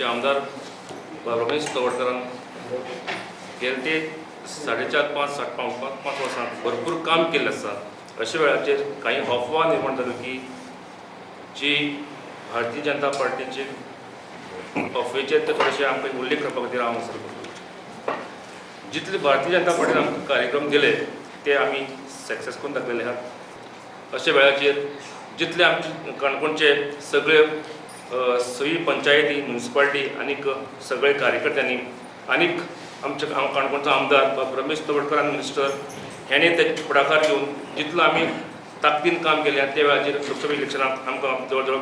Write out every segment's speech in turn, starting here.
आमचे आमदार रमेश तवडकरान गेले ते 4.5 5 5.5 वर्सां भरपूर काम केल्लें आसा. अशा वेळाचेर कांय अफवा निर्माण जाल्यो की जी भारतीय जनता पार्टीचे अफवेचेर ते थोडेशे आमकां उल्लेख करपा खातीर हांव हांगासर करतलो. जितले भारतीय जनता पार्टीन आमकां कार्यक्रम दिले ते आमी सक्सेस करून दाखयले आहात. अशा वेळाचेर जितले आमचे काणकोणचे सगळे सगळी पंचायती, म्युनिसिपालिटी आनीक सगळे कार्यकर्त्यांनी आनीक आमच्या काणकोणचो आमदार बाब रमेश तवडकर आनी मिनिस्टर हेणे तेजे फुडाकार घेवन जितलो आमी ताकदीन काम केलें त्या वेळाचेर लोकसभा इलेक्शनाक आमकां जवळ जवळ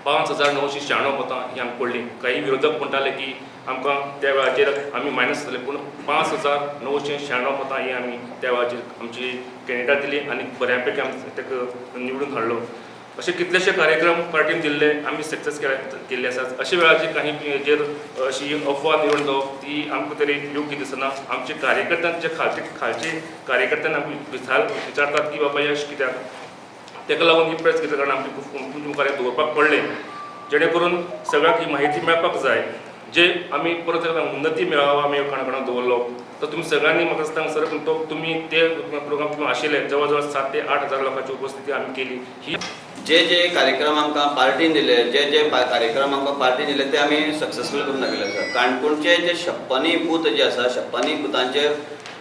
5,996 मतां ही आमकां पडलीं. काही विरोधक म्हणटाले की आमकां त्या वेळाचेर आमी मायनस जाले, पूण 5,996 मतां ही आमी त्या वेळाचेर आमची कॅन्डिडेट दिली आनी बऱ्या पैकी आमी ताका निवडून हाडलो. अशे कितलेशे कार्यक्रम पार्टीन दिल्ले आमी सक्सेस केल्ले आसात. अशा वेळाचेर काही हेजेर अशी अफवा निर्माण जावप ती आमकां तरी योग्य दिसना. आमचे कार्यकर्त्यांचे खालचे कार्यकर्त्यांनी आमकां विचारतात की बाबा यश कित्याक, ताका लागून ही प्रेस घेतल्या कारणान आमची तुमच्या मुखार दवरपाक पडलें, जेणे करून सगळ्यांक ही म्हायती मेळपाक जाय. जे आमी परत एकदां उन्नती मेळावा आमी काणकोणांत दवरलो तर तुमी सगळ्यांनी म्हाका दिसता हांगासर तो तुमी ते प्रोग्राम तुमी आशिल्ले जवळ जवळ 7 ते 8 हजार लोकांची उपस्थिती आमी केली. ही जे जे कार्यक्रम आमकां पार्टीन दिले, जे जे कार्यक्रम आमकां पार्टीन दिले ते आमी सक्सेसफूल करून दाखयले आसा. काणकोणचे जे 56 बूथ जे आसा, 56 बुथांचेर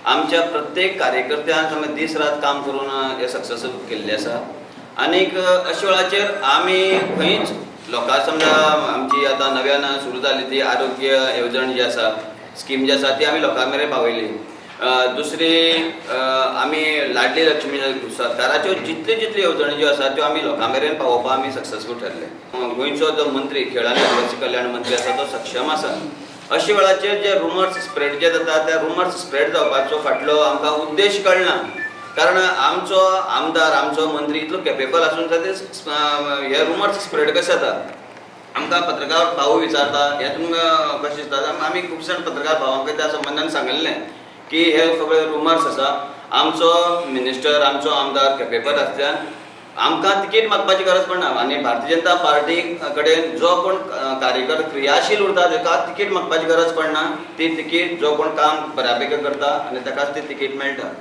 आमच्या प्रत्येक कार्यकर्त्यान आमी दीस रात काम करून हे सक्सेसफूल केल्ले आसा. आनीक अशा वेळाचेर आमी खंयच लोकां समजा आमची आतां नव्यान सुरू जाली ती आरोग्य येवजण जी आसा, स्कीम जी आसा ती आमी लोकां मेरेन पावयली. दुसरी आमी लाडली लक्ष्मी सरकाराच्यो जितल्यो जितल्यो येवजण्यो ज्यो आसा त्यो आमी लोकां मेरेन पावोवपाक आमी सक्सेसफूल ठरले. गोंयचो जो मंत्री, खेळ आनी आदिवासी कल्याण मंत्री आसा तो सक्षम आसा. अशा वेळाचेर जे रुमर्स स्प्रेड जे जाता त्या रुमर्स स्प्रेड जावपाचो फाटलो आमकां उद्देश कळना, कारण आमचो आमदार, आमचो मंत्री इतलो केपेबल आसून ते हे रुमर्स स्प्रेड कशें जाता आमकां पत्रकार भाऊ विचारता, हें तुमकां कशें दिसता? आमी खूब जाण पत्रकार भावांक त्या संबंदान सांगिल्लें की हे सगळे रुमर्स आसा. आमचो मिनिस्टर, आमचो आमदार केपेबल आसल्यान आमकां तिकेट मागपाची गरज पडना. आनी भारतीय जनता पार्टी कडेन जो कोण कार्यकर्ता क्रियाशील उरता ताका तिकेट मागपाची गरज पडना. ती तिकेट जो कोण काम बऱ्या पैकी करता आनी ताकाच ती तिकेट मेळटा.